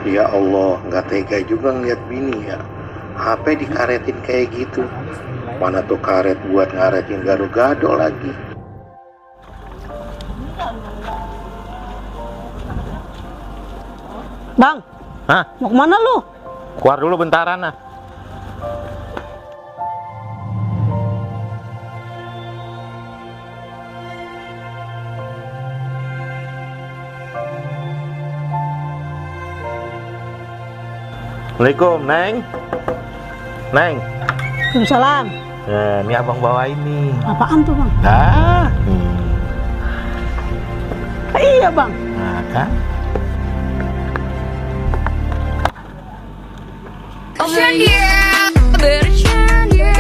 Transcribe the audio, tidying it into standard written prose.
Ya Allah, nggak tega juga ngeliat bini ya. HP dikaretin kayak gitu. Mana tuh karet buat ngaretin gado-gado lagi. Bang, Hah? mau kemana lu? Keluar dulu bentaran nah. Assalamualaikum, Neng. Neng. Waalaikumsalam. Ini abang bawa ini. Apaan tuh bang? Ah, Iya bang. nah kan. Oh yeah, better